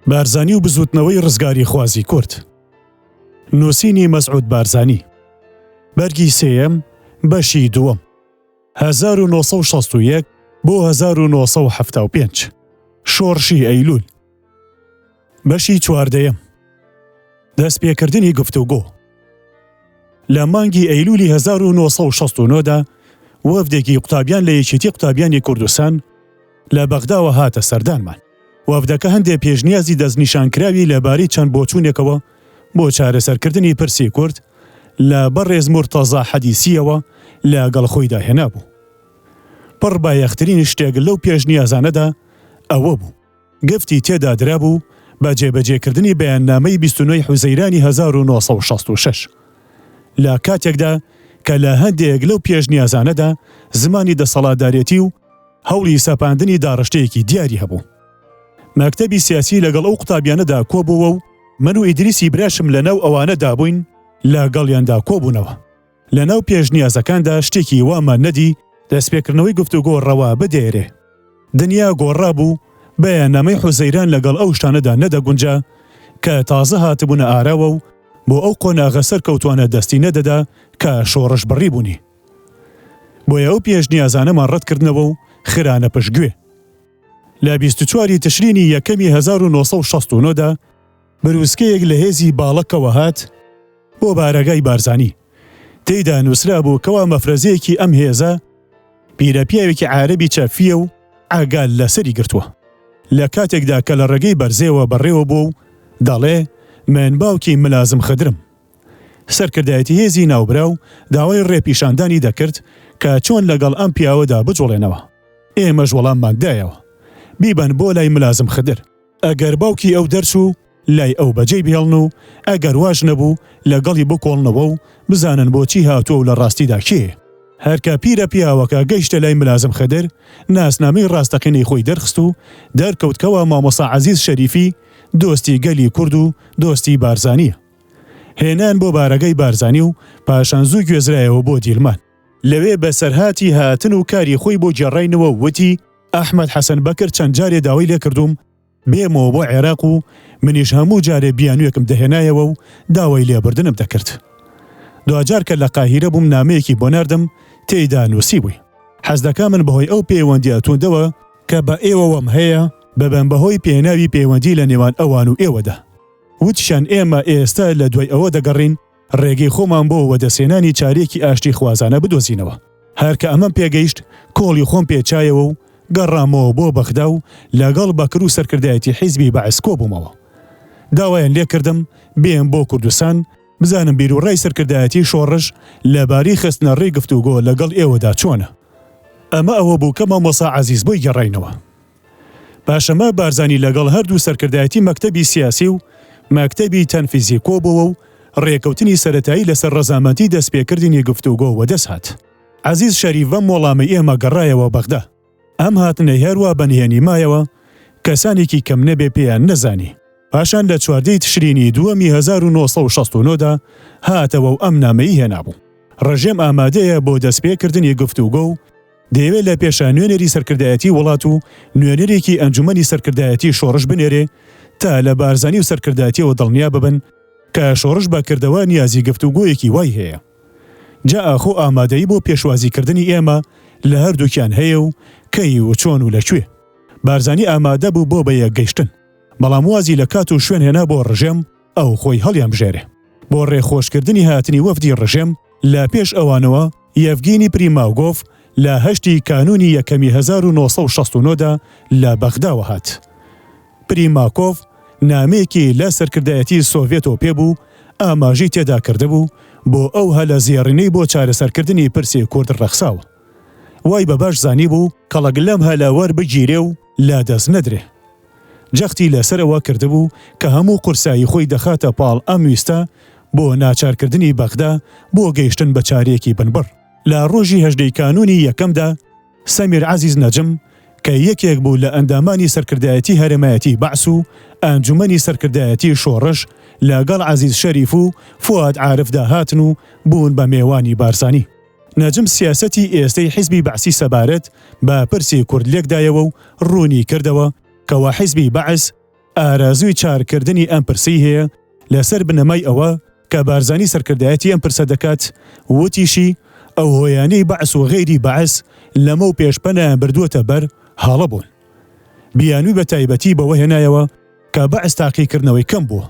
بارزانی و بزووتنەوەی ڕزگاریخوازی کورد. نووسینی مەسعود بارزانی. بەرگی سێیەم، بەشی دووەم. 1961 بۆ 1975. شۆڕشی ئەیلوول. بەشی چواردەیەم. دەستپێکردنی گفتوگۆ. لە مانگی ئەیلوولی 1969 دا وەفدێکی قوتابیان لە یەکێتی قوتابیانی کوردستان لە بەغداوە هاتە سەردانمان. وەفدەکە هەندێ پێشنیازی دەستنیشانکراوی لەبارەی چەند بۆچوونێکەوە بۆ چارەسەرکردنی پرسی کورد لە بەڕێز مورتەزا حەدیسییەوە لەگەڵ خۆیدا هێنابوو. پڕ بایەخترین شتێک لەو پێشنیازانەدا ئەوە بوو، گفتی تێدا درابوو بە جێبەجێکردنی بەیاننامەی 29 ی حوزەیرانی 1966. لە کاتێکدا کە لە هەندێک لەو پێشنیازانەدا زمانی دەسەڵاتدارێتی و هەوڵی سەپاندنی داڕشتەیەکی دیاری هەبوو. مەکتەبی سیاسی لەگەڵ ئەو قوتابیانەدا کۆبۆوە و من و ئیدریسی براشم لەناو ئەوانەدا بووین لەگەڵیاندا کۆبوونەوە. لەناو پێشنیازەکاندا شتێکی وامان نەدی دەستپێکردنەوەی گفتوگۆ ڕەوا بدێرێ. دنیا گۆڕابوو، بەیاننامەی حوزەیران لەگەڵ ئەو شتانەدا نەدەگونجا کە تازە هاتبوونە ئاراوە و بۆ ئەو قۆناغە سەرکەوتوانە دەستی نەدەدا کە شۆڕش بڕیبوونی. بۆیە ئەو پێشنیازانەمان ڕەتکردنەوە و خرانە پشتگوێ. لە 24 ی تشرینی یەکەمی 1969 دا بروسکەیەک لە هێزی باڵەکەوە هات بۆ بارەگای بارزانی. تێیدا نووسرابوو کەوا مەفرەزەیەکی ئەم هێزە پیرەپیاوێکی عارەبی چەفییە و عەگال لەسەری گرتووە. لە کاتێکدا کە لە ڕێگەی بەرزێوە بەڕێوە بووە و دەڵێ من باوکی ملازم خدرم. سەرکردایەتی هێزی ناوبراو داوای ڕێپیشاندانی دەکرد کە چۆن لەگەڵ ئەم پیاوەدا بجوڵێنەوە. ئێمەش وەڵاممان دایەوە. بیبەن بۆ لای ملازم خدر. ئەگەر باوکی ئەو دەرچوو، لای ئەو بەجێی بهێڵن و ئەگەر واش نەبوو، لەگەڵی بکۆڵنەوە و بزانن بۆچی هاتووە و لە ڕاستیدا کێیە. هەر کە پیرە پیاوەکە گەیشتە لای ملازم خدر، ناسنامەی ڕاستەقینەی خۆی دەرخست و دەرکەوت کەوا مامۆستا عەزیز شەریفی دۆستی گەلی کورد و دۆستی بارزانییە. هێنایان بۆ بارەگای بارزانی و پاشان زوو گوێزرایەوە بۆ دیلمان. لەوێ بەسەرهاتی هاتن و کاری خۆی بۆ گێڕاینەوە و وتی، ئەحمەد حەسەن بەکر چەند جارێ داوای لێکردووم بێمەوە بۆ عێراق و منیش هەموو جارێ بیانوویەکم دەهێنایەوە و داوای لێبوردنم دەکرد. دواجار کە لە قاهیرە بووم نامەیەکی بۆ ناردم تێیدا نووسیبووی، حەزدەکا من بەهۆی ئەو پەیوەندییە توندەوە کە بە ئێوەوەم هەیە ببم بەهۆی پێناوی پەیوەندی لە نێوان ئەوان و ئێوەدا. وتیشیان ئێمە ئێستا لە دوای ئەوە دەگەڕێین ڕێگەی خۆمان بۆ وەدەستهێنانی چارەیەکی ئاشتیخوازانە بدۆزینەوە. هەر کە ئەمەم پێگەیشت کۆڵی خۆم پێچایەوە و گەڕامەوە بۆ بەغدا و لەگەڵ بەکر و سەرکردایەتی حیزبی بەعس کۆبوومەوە. داوایان لێکردم بێم بۆ کوردستان بزانم بیروڕای سەرکردایەتی شۆڕش لەبارەی خستنەڕێی گفتوگۆ لەگەڵ ئێوەدا چۆنە. ئەمە ئەوە بوو کە مامۆستا عەزیز بۆی گەڕاینەوە. پاشەمە بارزانی لەگەڵ هەردوو سەرکردایەتی مەکتەبی سیاسی و مەکتەبی تەنفیزی کۆبۆوە و ڕێکەوتنی سەرەتایی لەسەر ڕەزامەندی دەستپێکردنی گفتوگۆ وەدەست هات. عەزیز شەریف بەم وەڵامەی ئێمە گەڕایەوە بەغدا. ئەم هاتنەی هەروا بە نهێنی مایەوە، کەسانێکی کەم نەبێ پێیان نەزانی. پاشان لە 14 ی تشرینی دووەمی 1969 دا هاتەوە و ئەم نامەی هێنابوو. ڕژێم ئامادەیە بۆ دەستپێکردنی گفتوگۆ و دەیەوێت لە پێشا نوێنەری سەرکردایەتی وڵات و نوێنەرێکی ئەنجومەنی سەرکردایەتی شۆڕش بنێرێ تا لە بارزانی و سەرکردایەتیەوە دڵنیا ببن کە شۆڕش بە کردەوە نیازی گفتوگۆیەکی وای هەیە. جا ئاخۆ ئامادەیی بۆ پێشوازیکردنی ئێمە لە هەردووکیان هەیە و کەی و چۆن و لە کوێ؟ بارزانی ئامادە بوو بۆ بە یەکگەیشتن، بەڵام وازی لە کات و شوێن هێنا بۆ ڕژێم ئەو خۆی هەڵیانبژێرێ. بۆ ڕێخۆشکردنی هاتنی وەفدی ڕژێم لە پێش ئەوانەوە، یەڤگینی پریماوگۆڤ لە هەشتی کانوونی یەکەمی 1969 دا لە بەغداوە هات. پریماکۆڤ نامەیەکی لە سەرکردایەتی سۆڤێتەوە پێ بوو، ئاماژەی تێدا کردبوو بۆ ئەو هەلە زێڕینەی بۆ چارەسەرکردنی پرسی کورد ڕەخساوە. وای بە باش زانیبوو کەڵک لەم هەلە وەربگیرێ و لە دەست نەدرێ. جەختی لەسەر ئەوە کردبوو کە هەموو قورسایی خۆی دەخاتە پاڵ ئەم ویستە بۆ ناچارکردنی بەغدا بۆ گەیشتن بە چارەیەکی بنبڕ. لە ڕۆژی هەژدەی کانوونی یەکەمدا سەمیر عەزیز نەجم کە یەکێک بوو لە ئەندامانی سەرکردایەتی هەرێمایەتی بەعس و ئەنجومەنی سەرکردایەتی شۆڕش لەگەڵ عەزیز شەریف و فواد عارفدا هاتن و بوون بە مێوانی بارزانی. نەجم سیاسەتی ئێستەی حیزبی بەعسی سەبارەت بە پرسی کورد لێکدایەوە و ڕوونی کردەوە کەوا حیزبی بەعس. ئارەزووی چارکردنی ئەم پرسەی هەیە لەسەر بنەمای ئەوە کە بارزانی سەرکردایەتی ئەم پرسە دەکات، وتیشی، ئەو هۆیانەی بەعس و غەیری بەعس لەمەو پێش پەنایان بردووەتە بەر هەڵە بوون. بیانووی بە تایبەتی بەوە هێنایەوە کە بەعس تاقیکردنەوەی کەم بووە،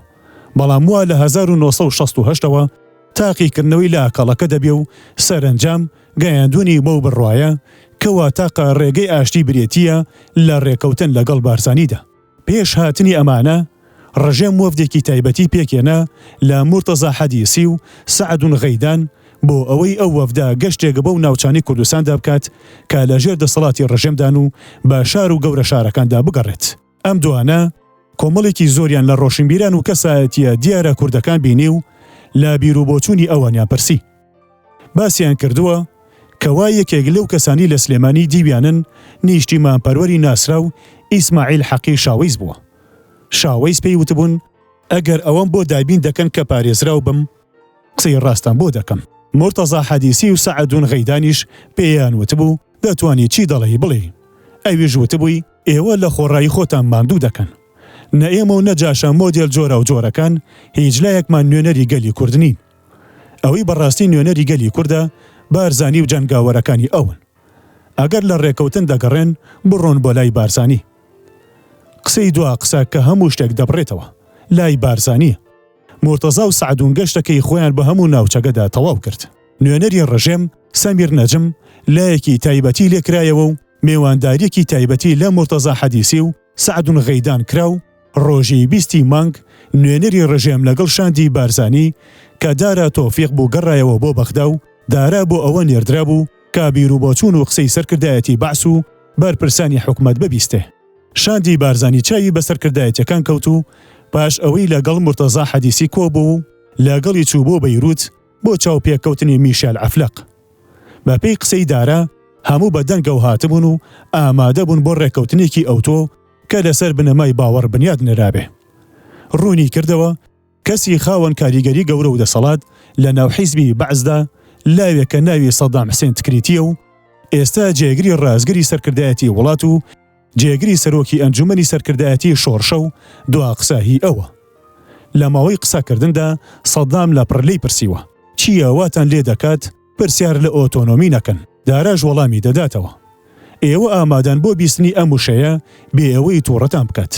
بەڵام وا لە 1968 ەوە تاقیکردنەوەی لا کەڵەکە دەبێ و سەرەنجام گەیاندوونی بەو بڕوایە کەوا تاقە ڕێگەی ئاشتی برێتییە لە ڕێکەوتن لەگەڵ بارزانیدا. پێش هاتنی ئەمانە، ڕژێم وەفدێکی تایبەتی پێکهێنا لە مورتەزا حەدیسی و سەعدون غەیدان بۆ ئەوەی ئەو وەفدە گەشتێک بەو ناوچانەی کوردستاندا بکات کە لە ژێر دەسەڵاتی ڕژێمدان و بە شار و گەورە شارەکاندا بگەڕێت. ئەم دوانە کۆمەڵێکی زۆریان لە ڕۆشنبیران و کەسایەتییە دیارە کوردەکان بینی و لە بیروبۆچوونی ئەوانیان پرسی. باسیان کردووە کەوا یەکێک لەو کەسانی لە سلێمانی دیویانن نیشتیمانپەروەری ناسراو ئیسماعیل حەقی شاوەیس بووە. شاوەیس پێی وتبوون ئەگەر ئەوەم بۆ دابین دەکەن کە پارێزراو بم، قسەی ڕاستتان بۆ دەکەم. مورتەزا حەدیسی و سەعدون غەیدانیش پێیان وتبوو دەتوانی چی دەڵێی بڵێی. ئەویش وتبووی ئێوە لە خۆڕایی خۆتان ماندوو دەکەن. نە ئێمە و نە جاشە مۆدێل جۆراوجۆرەکان هیچ لایەکمان نوێنەری گەلی کورد نین. ئەوەی بەڕاستی نوێنەری گەلی کوردە بارزانی و جەنگاوەرەکانی ئەون. ئەگەر لە ڕێکەوتن دەگەڕێن بڕۆن بۆ لای بارزانی. قسەی دوا قسە کە هەموو شتێک دەبڕێتەوە لای بارزانییە. مورتەزا و سەعدون گەشتەکەی خۆیان بە هەموو ناوچەکەدا تەواو کرد. نوێنەری ڕژێم سەمیر نەجم لایەکی تایبەتی لێکرایەوە و مێواندارییەکی تایبەتی لە مورتەزا حەدیسی و سەعدون غەیدان کرا و ڕۆژی 20 ی مانگ نوێنەری ڕژێم لەگەڵ شاندی بارزانی کە دارا تۆفیق بوو گەڕایەوە بۆ بەغدا و دارا بۆ ئەوە نێردرابوو کە بیروبۆچوون و قسەی سەرکردایەتی بەعس و بەرپرسانی حکومەت ببیستێ. شاندی بارزانی چاوی بە سەرکردایەتیەکان کەوت و پاش ئەوەی لەگەڵ مورتەزا حەدیسی کۆبوو و لەگەڵی چوو بۆ بەیروت بۆ چاوپێکەوتنی میشێل عەفلەق. بە پێی قسەی دارا هەموو بە دەنگەوە هاتبوون و ئامادە بوون بۆ ڕێککەوتنێکی ئەوتۆ کە لەسەر بنەمای باوەڕ بنیات نرابێ. ڕوونی کردەوە کەسی خاوەن کاریگەری گەورە و دەسەڵات لە ناو حیزبی بەعسدا لاوێکە ناوی سەدام حسێن تکریتییە و ئێستا جێگری ڕازگری سەرکردایەتی وڵات و جێگری سەرۆکی ئەنجومەنی سەرکردایەتی شۆڕشە و دوا قسە هی ئەوە. لە ماوەی قسەکردندا سەدام لەپڕ لێی پرسیوە، چییە واتان لێ دەکات پرسیار لە ئۆتۆنۆمی نەکەن؟ داراش وەڵامی دەداتەوە، ئێوە ئامادەن بۆ بیستنی ئەم وشەیە بێ ئەوەی توڕەتان بکات.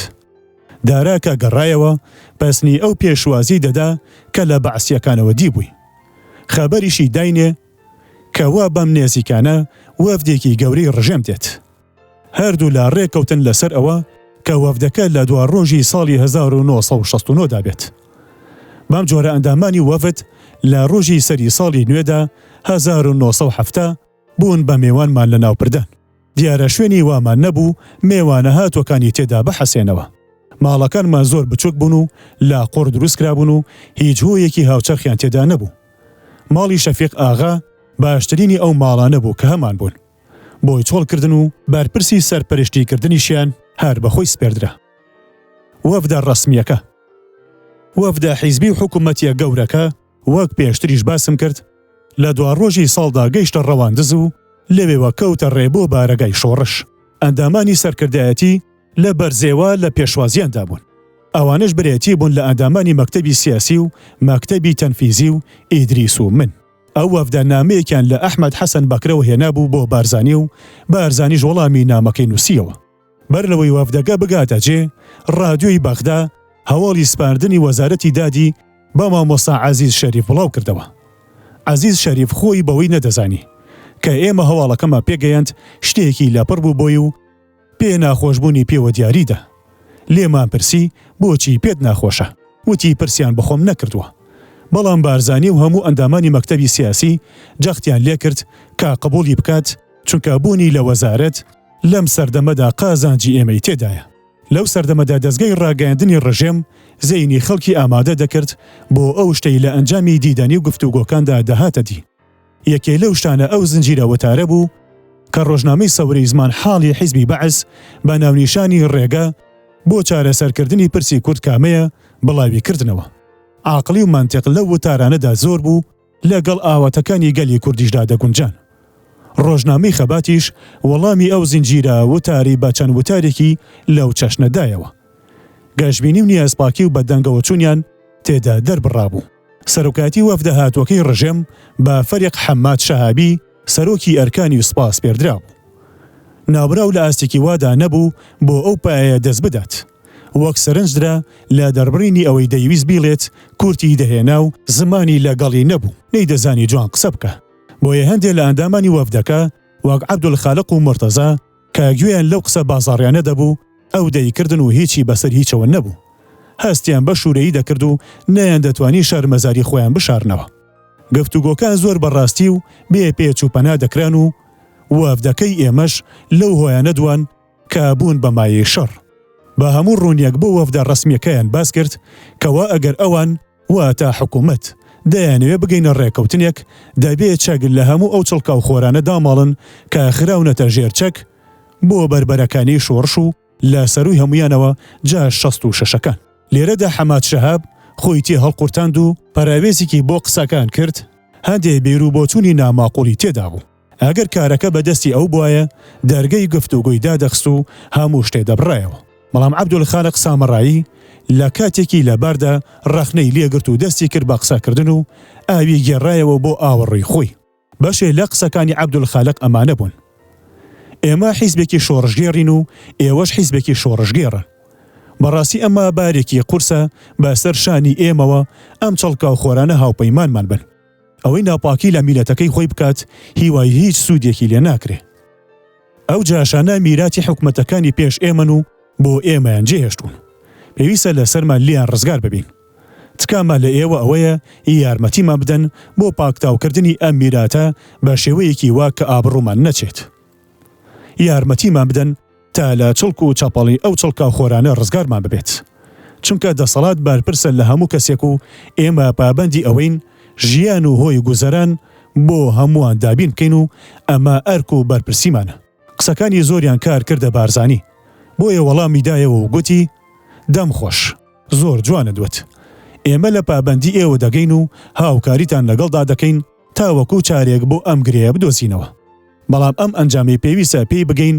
دارا کە گەڕایەوە پەسنی ئەو پێشوازی دەدا کە لە بەعسییەکانەوە دیبووی. خەبەریشی داینێ کە وا بەم نێزیکانە وەفدێکی گەورەی ڕژێم دێت. هەردوولا ڕێککەوتن لەسەر ئەوە کە وەفدەکە لە دوا ڕۆژی ساڵی 1969 دا بێت. بەم جۆرە ئەندامانی وەفد لە ڕۆژی سەری ساڵی نوێدا 1970 بوون بە مێوانمان لە ناوپردان. دیارە شوێنی وامان نەبوو مێوانە هاتووەکانی تێدا بحەسێنەوە. ماڵەکانمان زۆر بچووک بوون و لە قوڕ دروست کرابوون و هیچ هۆیەکی هاوچەرخیان تێدا نەبوو. ماڵی شەفیق ئاغا باشترینی ئەو ماڵانە بوو کە هەمان بوون. بۆی چۆڵ کردن و بەرپرسی سەرپەرشتی کردنیشیان هەر بە خۆی سپێردرا. وەفدە ڕەسمییەکە. وەفدە حیزبی و حکوومەتییە گەورەکە وەک پێشتریش باسم کرد لە دواڕۆژی ساڵدا گەیشتە ڕەواندز و لەوێوە کەوتە ڕێ بۆ بارەگای شۆڕش. ئەندامانی سەرکردایەتی لە بەرزێوە لە پێشوازیاندا بوون. ئەوانەش برێتی بوون لە ئەندامانی مەکتەبی سیاسی و مەکتەبی تەنفیزی و ئیدریس و من. ئەو وەفدە نامەیەکیان لە ئەحمەد حەسەن بەکرەوە هێنابوو بۆ بارزانی و بارزانیش وەڵامی نامەکەی نووسییەوە. بەر لەوەی وەفدەکە بگاتە جێ، ڕادیۆی بەغدا هەواڵی سپاردنی وەزارەتی دادی بە مامۆستا عەزیز شەریف بڵاو کردەوە. عەزیز شەریف خۆی بەوەی نەدەزانی. کە ئێمە هەواڵەکەمان پێگەیاند شتێکی لەپڕ بوو بۆی و پێ ناخۆشبوونی پێوە دیاری دا. لێمان پرسی بۆچی پێت ناخۆشە؟ وتی پرسیان بەخۆم نەکردووە. بەڵام بارزانی و هەموو ئەندامانی مەکتەبی سیاسی جەختیان لێکرد کە قبوڵی بکات چونکە بوونی لە وەزارەت لەم سەردەمەدا قازانجی ئێمەی تێدایە. لەو سەردەمەدا دەزگای ڕاگەیاندنی ڕژێم زەینی خەڵکی ئامادە دەکرد بۆ ئەو شتەی لە ئەنجامی دیدەنی و گفتوگۆکاندا دەهاتە دی. یەکێ لەو شتانە ئەو زنجیرە وتارە بوو کە ڕۆژنامەی سەورەی زمانحاڵی حیزبی بەعس بە ناونیشانی ڕێگە بۆ چارەسەرکردنی پرسی کورد کامەیە بڵاوی کردنەوە. عاقڵی و مەنتیق لەو وتارانەدا زۆر بوو، لەگەڵ ئاواتەکانی گەلی کوردیشدا دەگونجان. ڕۆژنامەی خەباتیش وەڵامی ئەو زنجیرە وتارەی بە چەند وتارێکی لەو چەشنە دایەوە. گەشبینی و نیازپاکی و بەدەنگەوەچوونیان تێدا دەربڕابوو. سەرۆکایەتی وەفدە هاتووەکەی ڕژێم بە فەریق حەماد شەهابی سەرۆکی ئەرکانی سوپا سپێردرابوو. ناوبراو لە ئاستێکی وادا نەبوو بۆ ئەو پایەیە دەست بدات. وەک سەرنج درا لە دەربڕینی ئەوەی دەیویست بیڵێت کورتی دەهێنا و زمانی لە گەڵی نەبوو، نەیدەزانی جوان قسە بکا. بۆیە هەندێ لە ئەندامانی وەفدەکە وەک عەبدولخالق و مورتەزا کە گوێیان لەو قسە بازاڕیانە دەبوو، ئەو دەیکردن و هیچی بەسەر هیچەوە نەبوو. هەستیان بە شوورەیی دەکرد و نەیاندەتوانی شەرمەزاری خۆیان بشارنەوە. گفتوگۆکان زۆر بە ڕاستی و بێ پێچ و پەنا دەکران و وەفدەکەی ئێمەش لەو هۆیانە دوان کە بوون بە مایەی شەڕ. بە هەموو ڕوونیەک بۆ وەفدە ڕەسمییەکەیان باس کرد کەوا ئەگەر ئەوان، واتە حکوومەت، دەیانەوێ بگەینە ڕێکەوتنێک، دەبێ چەک لە هەموو ئەو چڵکاوخۆرانە داماڵن کە خراونەتە ژێر چەک بۆ بەربەرەکانێی شۆڕش و لە سەرووی هەموویانەوە جاش 66 ەکان. لێرەدا حەماد شەهاب خۆی تێ هەڵقورتاند و پەراوێزێکی بۆ قسەکان کرد، هەندێ بیروبۆچوونی ناماقووڵی تێدا بوو. ئەگەر کارەکە بە دەستی ئەو بوایە، دەرگەی گفتوگۆی دادەخست و هەموو شتێ دەبڕایەوە. بەڵام عەبدولخالق سامەڕایی لە کاتێکی لەباردا ڕەخنەی لێگرت و دەستی کرد بە قسەکردن و ئاوی گێڕایەوە بۆ ئاوەڕۆی خۆی. بەشێ لە قسەکانی عەبدولخالق ئەمانە بوون، ئێمە حیزبێکی شۆڕشگێڕین و ئێوەش حیزبێکی شۆڕشگێڕن. بەڕاستی ئەمە بارێکی قورسە بە سەر شانی ئێمەوە ئەم چڵکاوخۆرانە هاوپەیمانمان بن. ئەوەی ناپاکی لە میلەتەکەی خۆی بکات هیوای هیچ سوودێکی لێ ناکرێ. ئەو جاشانە میراتی حکومەتەکانی پێش ئێمەن و بۆ ئێمەیان جێهێشتوون. پێویستە لەسەرمان لێیان ڕزگار ببین. تکامان لە ئێوە ئەوەیە یارمەتیمان بدەن بۆ پاکتاوکردنی ئەم میراتە بە شێوەیەکی وا کە ئابڕوومان نەچێت. یارمەتیمان بدەن تا لە چڵک و چەپەڵی ئەو چڵکاوخۆرانە ڕزگارمان ببێت. چونکە دەسەڵات بەرپرسە لە هەموو کەسێک و ئێمە پابەندی ئەوەین ژیان و هۆی گوزەران بۆ هەمووان دابین بکەین و ئەمە ئەرک و بەرپرسیمانە. قسەکانی زۆریان کار کردە بارزانی، بۆیە وەڵامی دایەوە و گوتی، دەم خۆش، زۆر جوانت وت. ئێمە لە پابەندی ئێوە دەگەین و هاوکاریتان لەگەڵدا دەکەین تاوەکو چارێک بۆ ئەم گرێیە بدۆزینەوە. بەڵام ئەم ئەنجامەی پێویستە پێی بگەین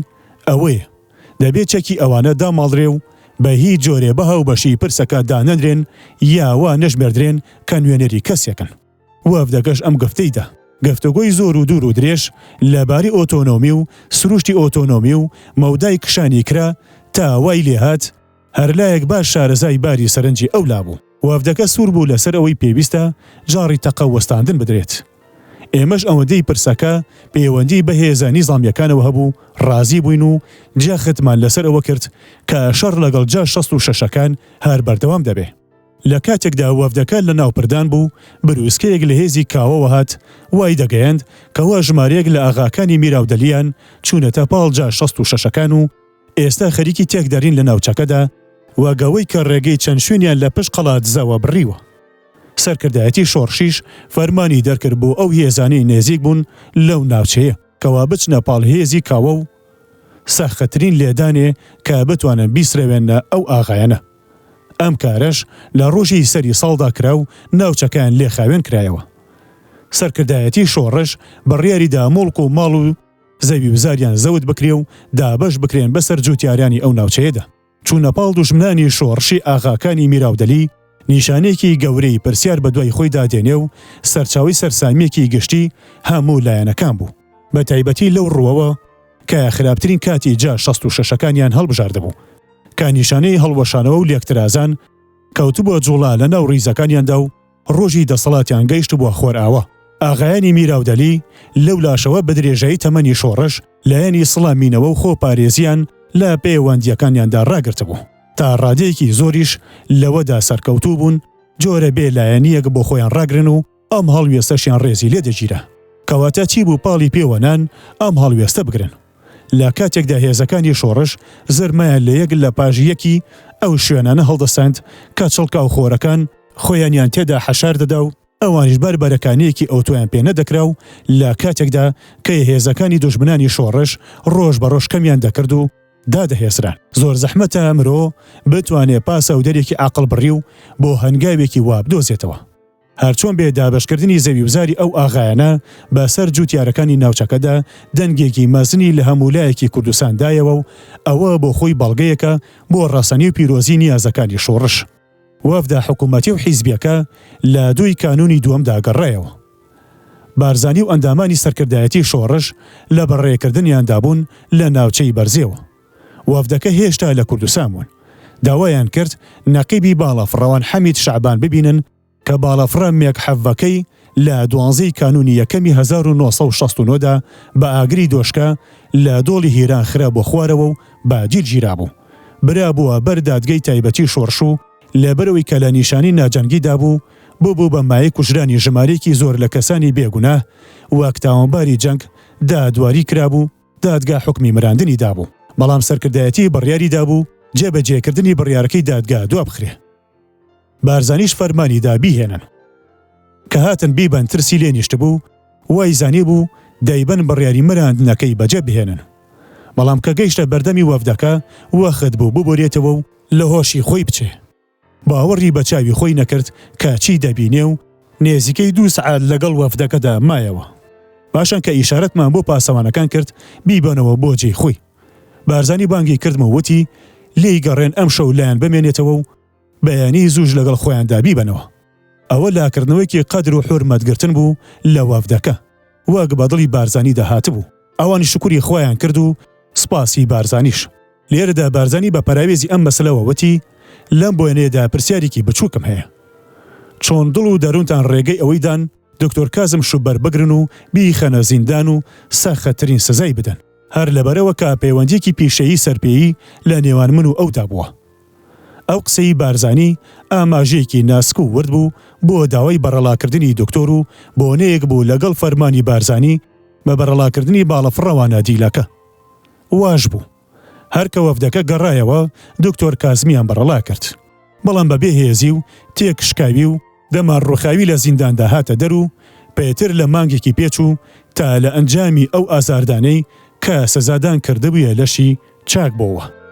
ئەوەیە، دەبێ چەکی ئەوانە داماڵرێ و بە هیچ جۆرێ بە هاوبەشی پرسەکە دانەنرێن یا وا نەژمێردرێن کە نوێنەری کەسێکن. وەفدەکەش ئەم گفتەی دا. گفتوگۆی زۆر و دوور و درێژ لە بارەی ئۆتۆنۆمی و سروشتی ئۆتۆنۆمی و مەودای کشانی کرا تا وای لێهات هەر لایەک باش شارەزای باری سەرنجی ئەو لا بوو. وەفدەکە سوور بوو لەسەر ئەوەی پێویستە جاڕی تەقە وەستاندن بدرێت. ئێمەش ئەوەندەی پرسەکە پەیوەندی بە هێزە نیزامییەکانەوە هەبوو ڕازی بووین و جەختمان لەسەر ئەوە کرد کە شەڕ لەگەڵ جاش 66 ەکان هەر بەردەوام دەبێ. لە کاتێکدا وەفدەکە لە ناو پردان بوو، برووسکەیەک لە هێزی کاوەوە هات، وای دەگەیاند کەوا ژمارەیەک لە ئاغاکانی میراودەلیان چوونەتە پاڵ جاش 66 ەکان و ئێستا خەریکی تێکدەرین لە ناوچەکەدا، وەک ئەوەی کە ڕێگەی چەند شوێنیان لە پشت قەڵادزەوە بڕیوە. سەرکردایەتی شۆڕشیش فەرمانی دەرکرد بۆ ئەو هێزانەی نێزیک بوون لەو ناوچەیە کەوا بچنە پاڵ هێزی کاوە و سەختترین لێدانێ کە بتوانن بیسرەوێننە ئەو ئاغایانە. ئەم کارەش لە ڕۆژی سەری ساڵدا کرا و ناوچەکەیان لێ خاوێن کرایەوە. سەرکردایەتی شۆڕش بڕیاری دا موڵک و ماڵ و زەویوزاریان زەوت بکرێ و دابەش بکرێن بەسەر جوتیارانی ئەو ناوچەیەدا. چوونە پاڵ دوژمنانی شۆڕشی ئاغاکانی میراودەلی نیشانەیەکی گەورەی پرسیار بەدوای خۆیدا دێنێ و سەرچاوەی سەرسامییەکی گشتی هەموو لایەنەکان بوو، بەتایبەتی لەو ڕووەوە کە خراپترین کاتی جا 66 ەکانیان هەڵبژاردبوو کە نیشانەی هەڵوەشانەوە و لێکترازان کەوتبووە جوڵە لە ناو ڕیزەکانیاندا و ڕۆژی دەسەڵاتیان گەیشتبووە خۆرئاوا. ئاغایانی میراودەلی لەو لاشەوە بە درێژایی تەمەنی شۆڕش لایەنی سڵامینەوە و خۆپارێزییان لە پێوەندییەکانیاندا ڕاگرتبوو. تا ڕادەیەکی زۆریش لەوەدا سەرکەوتوو بوون جۆرە بێ لایەنییەک بۆ خۆیان ڕاگرن و ئەم هەڵوێستەشیان ڕێزی لێ دەگیرا. کەواتە چی بوو پاڵی پێوە نان ئەم هەڵوێستە بگرن؟ لە کاتێکدا هێزەکانی شۆڕش زرمەیان لە یەک لە پاش یەکی ئەو شوێنانە هەڵدەساند کە چڵکاوخۆرەکان خۆیانیان تێدا حەشار دەدا و ئەوانیش بەر بەرەکانییەکی ئەوتۆیان پێ نەدەکرا و لە کاتێکدا کە هێزەکانی دوژمنانی شۆڕش ڕۆژ بە ڕۆژ کەمیان دەکرد و دادەهێزران. زۆر زەحمەتە مرۆ بتوانێ پاساودەرێکی عەقڵبڕیو بۆ هەنگاوێکی وا بدۆزێتەوە. هەرچۆن بێ دابەشکردنی زەویوزاری ئەو ئاغایانە بە سەر جووتیارەکانی ناوچەکەدا دەنگێکی مەزنی لە هەموو لایەکی کوردستان دایەوە و ئەوە بۆ خۆی بەڵگەیەکە بۆ ڕەسەنی و پیرۆزی نیازەکانی شۆڕش. وەفدە حکوومەتی و حیزبیەکە لە دووی کانوونی دووەمدا گەڕایەوە. بارزانی و ئەندامانی سەرکردایەتی شۆڕش لە بەڕێکردنیاندا بوون لە ناوچەی بەرزێوە. وەفدەکە هێشتا لە کوردستان بوون. داوایان کرد نەقیبی باڵەفڕەوان حەمید شەعبان ببینن کە باڵەفڕە مێگ حەڤەکەی لە دوانزەی کانوونی یەکەمی 1969 دا بە ئاگری دۆشکە لە دۆڵی هیران خرابووە خوارەوە و بە دیل گیرابوو. برابووە بەر دادگەی تایبەتی شۆڕش و لەبەرئەوەی کە لە نیشانی ناجەنگی دابوو، ببوو بە مایەی کوژرانی ژمارەیەکی زۆر لە کەسانی بێ گوناه وەک تاوانباری جەنگ دادواری کرابوو، دادگا حوکمی مراندنی دابوو، بەڵام سەرکردایەتی بڕیاری دابوو جێبەجێکردنی بڕیارەکەی دادگا دوابخرێ. بارزانیش فەرمانی دا بیهێنن. کە هاتن بیبەن ترسی لێ نیشتبوو، وای زانیبوو دەیبەن بڕیاری مراندنەکەی بەجێ بهێنن. بەڵام کە گەیشتە بەردەمی وەفدەکە وەخت بوو ببورێتەوە و لە هۆشی خۆی بچێ. باوەڕی بە چاوی خۆی نەکرد کە چی دەبینێ و نێزیکەی دوو سەعات لەگەڵ وەفدەکەدا مایەوە. پاشان کە ئیشارەتمان بۆ پاسەوانەکان کرد بیبەنەوە بۆ جێی خۆی. بارزانی بانگی کردم و وتی لێی گەڕێن ئەمشەو لایان بمێنێتەوە و بەیانی زووش لەگەڵ خۆیاندا بیبەنەوە. ئەوە لاکردنەوەیەکی قەدر و حورمەت گرتن بوو لە وەفدەکە. وەک بە دڵی بارزانیدا هاتبوو. ئەوانیش شوکری خوایان کرد و سپاسی بارزانیش. لێرەدا بارزانی بە پەراوێزی ئەم مەسەلەوە وتی، لەم بۆنەیەدا پرسیارێکی بچووکم هەیە. چۆن دڵ و دەروونتان ڕێگەی ئەوەی دان دکتۆر کازم شوبەر بگرن و بیخەنە زیندان و سەختترین سزای بدەن؟ هەر لەبەرئەوە کە پەیوەندییەکی پیشەیی سەرپێیی لە نێوان من و ئەودا بووە. ئەو قسەی بارزانی ئاماژەیەکی ناسک و ورد بوو بۆ داوای بەڕەڵاکردنی دکتۆر و بۆنەیەک بوو لەگەڵ فەرمانی بارزانی بە بەڕەڵاکردنی باڵەفڕەوانە دیلەکە. واش بوو. هەر کە وەفدەکە گەڕایەوە دکتۆر کازمیان بەڕەڵا کرد. بەڵام بە بێ هێزی و تێکشکاوی و دەمارڕوخاوی لە زینداندا هاتە دەر و پتر لە مانگێکی پێچوو تا لە ئەنجامی ئەو ئازاردانەی کە سزادان کردبوویە لەشی چاک بۆوە.